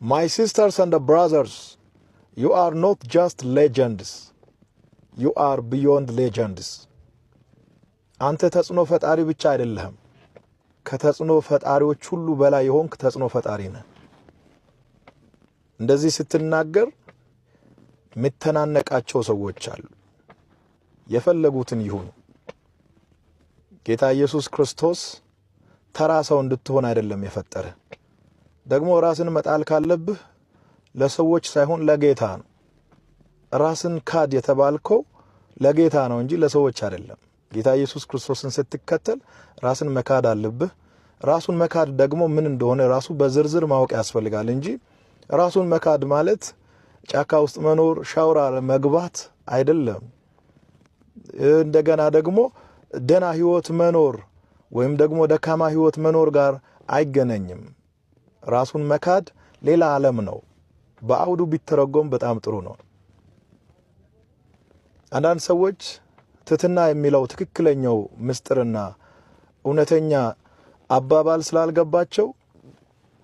My sisters and brothers, you are not just legends, you are beyond legends። አንተ ተጽዕኖ ፈጣሪ ብቻ አይደለህም። ከተጽዕኖ ፈጣሪዎች ሁሉ በላይ የሆንክ ተጽዕኖ ፈጣሪ ነህ። እንደዚህ ስትናገር የሚተናነቃቸው ሰዎች አሉ። የፈለጉትን ይሁኑ። ጌታ ኢየሱስ ክርስቶስ ተራ ሰው እንድትሆን አይደለም የፈጠረህ። ደግሞ ራስን መጣል ካለብህ ለሰዎች ሳይሆን ለጌታ ነው። ራስን ካድ የተባልከው ለጌታ ነው እንጂ ለሰዎች አይደለም። ጌታ ኢየሱስ ክርስቶስን ስትከተል ራስን መካድ አለብህ። ራሱን መካድ ደግሞ ምን እንደሆነ ራሱ በዝርዝር ማወቅ ያስፈልጋል እንጂ ራሱን መካድ ማለት ጫካ ውስጥ መኖር፣ ሻወር አለመግባት አይደለም። እንደገና ደግሞ ደና ህይወት መኖር ወይም ደግሞ ደካማ ህይወት መኖር ጋር አይገናኝም። ራሱን መካድ ሌላ ዓለም ነው። በአውዱ ቢተረጎም በጣም ጥሩ ነው። አንዳንድ ሰዎች ትህትና የሚለው ትክክለኛው ምስጢርና እውነተኛ አባባል ስላልገባቸው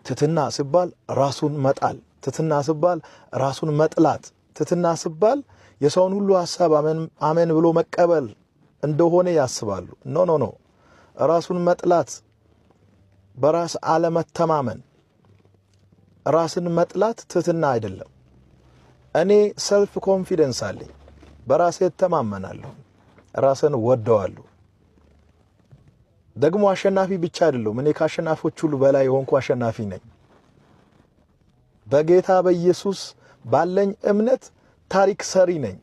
ትህትና ሲባል ራሱን መጣል፣ ትህትና ሲባል ራሱን መጥላት፣ ትህትና ሲባል የሰውን ሁሉ ሀሳብ አሜን ብሎ መቀበል እንደሆነ ያስባሉ። No, no, no። ራሱን መጥላት፣ በራስ አለመተማመን፣ ራስን መጥላት ትህትና አይደለም። እኔ self confidence አለኝ። በራሴ እተማመናለሁ። ራሴን እወደዋለሁ። ደግሞ አሸናፊ ብቻ አይደለሁም። እኔ ከአሸናፊዎች ሁሉ በላይ የሆንኩ አሸናፊ ነኝ። በጌታ በኢየሱስ ባለኝ እምነት ታሪክ ሰሪ ነኝ።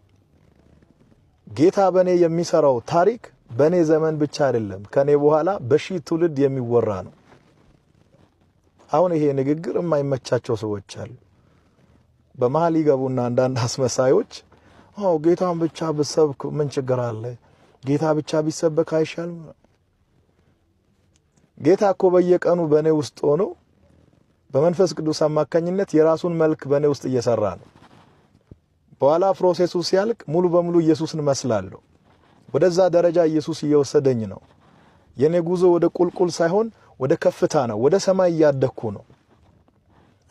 ጌታ በእኔ የሚሰራው ታሪክ በእኔ ዘመን ብቻ አይደለም፣ ከኔ በኋላ በሺህ ትውልድ የሚወራ ነው። አሁን ይሄ ንግግር የማይመቻቸው ሰዎች አሉ። በመሀል ይገቡና አንዳንድ አስመሳዮች "አዎ፣ ጌታን ብቻ ብሰብክ ምን ችግር አለ? ጌታ ብቻ ቢሰበክ አይሻልም?" ጌታ እኮ በየቀኑ በእኔ ውስጥ ሆኖ በመንፈስ ቅዱስ አማካኝነት የራሱን መልክ በእኔ ውስጥ እየሰራ ነው። በኋላ process ኡ ሲያልቅ ሙሉ በሙሉ ኢየሱስን እመስላለሁ። ወደዛ ደረጃ ኢየሱስ እየወሰደኝ ነው። የኔ ጉዞ ወደ ቁልቁል ሳይሆን ወደ ከፍታ ነው። ወደ ሰማይ እያደግኩ ነው።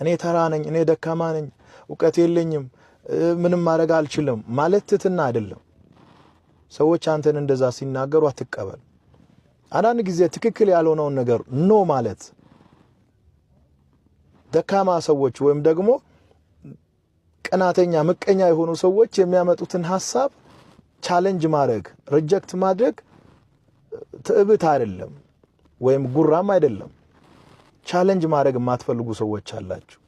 እኔ ተራ ነኝ፣ እኔ ደካማ ነኝ፣ እውቀት የለኝም፣ ምንም ማድረግ አልችልም ማለት ትህትና አይደለም። ሰዎች አንተን እንደዛ ሲናገሩ አትቀበል። አንዳንድ ጊዜ ትክክል ያልሆነውን ነገር no ማለት ደካማ ሰዎች ወይም ደግሞ ቅናተኛ፣ ምቀኛ የሆኑ ሰዎች የሚያመጡትን ሀሳብ challenge ማድረግ፣ reject ማድረግ ትዕቢት አይደለም ወይም ጉራም አይደለም። Challenge ማድረግ የማትፈልጉ ሰዎች አላችሁ።